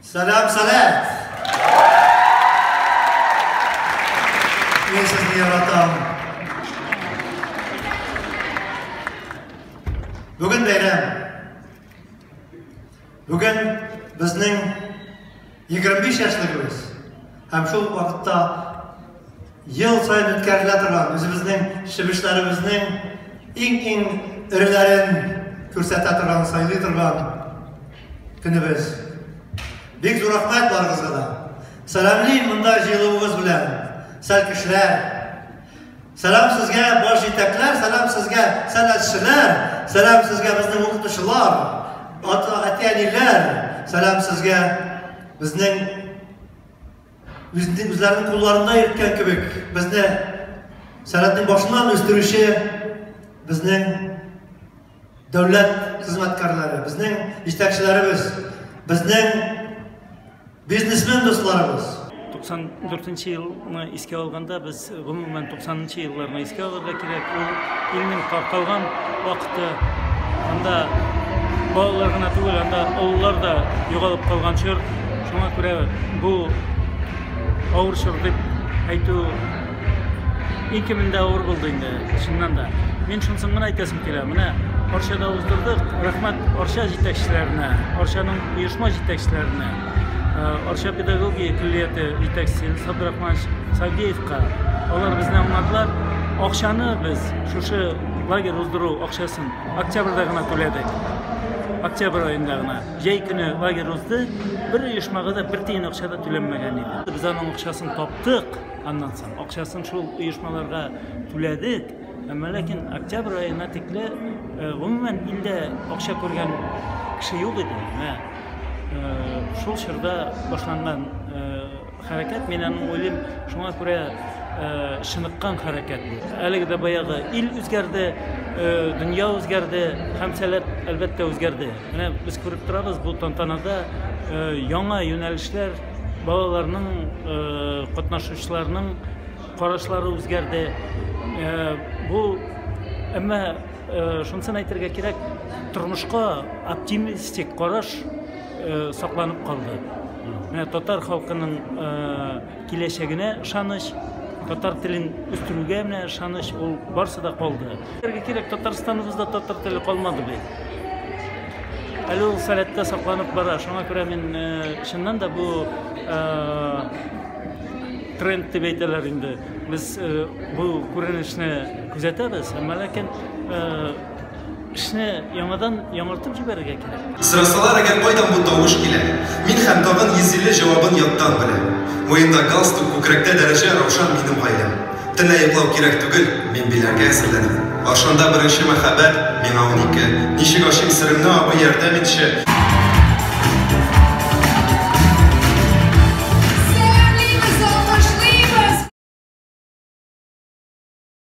Сәлам, сәлам! Мин сезне яратам. Бүген бәйрәм. Бүген безнең 25 яшьлегебез. Һәм шул вакытта ел саен үткәрелә торган үзебезнең чебешләребезнең иң-иң эреләрен күрсәтә торган, сайлый торган көнебез. Бик зур рәхмәт барыгызга да. Сәламлим монда җыелуыгыз белән, сәлкешләр. Сәлам сезгә, баш җитәкләр, сәлам сезгә, сәләтчеләр, сәлам сезгә безнең укытучылар, әти-әниләр, сәлам сезгә безнең үзләренең кулларында йөрткән кебек безне сәләтнең башыннан үстерүче безнең дәүләт хезмәткәрләре, безнең җитәкчеләребез, безнең бизнесмен дусларыбыз. 94 елны искә алганда без гомумән 90 елларны искә алырга кирәк. Ул илнең таркалган вакыты, анда балалар гына түгел, анда олылар да югалып калган чор. Шуңа күрә бу авыр чор дип әйтү иң кимендә авыр булды инде, чыннан да. Мин шунысын гына әйтәсем килә. Менә Арчада уздырдык. Рәхмәт Арча җитәкчеләренә, Арчаның оешма җитәкчеләренә, Арча педагогия көллияте җитәкчесе Илсур Абдрахманович Сагдеевка. Алар безне аңладылар. Акчаны без шушы лагерь уздыру акчасын октябрьдә генә түләдек. Октябрь аенда гына. Җәй көне лагерь узды. Бер оешмага да бер тиен акча да түләнмәгән иде. Без аның акчасын таптык. Аннан соң акчасын шул оешмаларга түләдек. Әмма ләкин октябрь аена тикле гомумән илдә акча күргән кеше юк иде. Менә шул чорда башланган хәрәкәт, мин аны уйлыйм, шуңа күрә чыныккан хәрәкәт бу. Әлеге дә баягы ил үзгәрде, дөнья үзгәрде һәм сәләт әлбәттә үзгәрде. Менә без күреп торабыз, бу тантанада яңа юнәлешләр, балаларның, катнашучыларның карашлары үзгәрде. Бу, әмма шунысын әйтергә кирәк, тормышка оптимистик караш сакланып калды. Менә татар халкының киләчәгенә ышаныч, татар телен үстерүгә менә ышаныч, ул барсы да калды. Әйтергә кирәк, Татарстаныбызда татар теле калмады бит. Әле ул сәләттә сакланып бара. Шуңа күрә мин чыннан да бу тренд дип әйтәләр инде. Без бу күренешне күзәтәбез, әмма ләкин эшне яңадан яңартып җибәрергә кирәк. Сорасалар әгәр кайдан бу тавыш килә? Мин һәм тагын 150 җавабын яттан беләм. Муенда галстук, күкрәктә дәрәҗә, Раушан минем гаиләм. Төнлә йоклау кирәк түгел, мин биләргә әзерләнәм. Аршанда беренче мәхәббәт, миңа 12. Ничек ачыйм серемне, абый, ярдәм итче.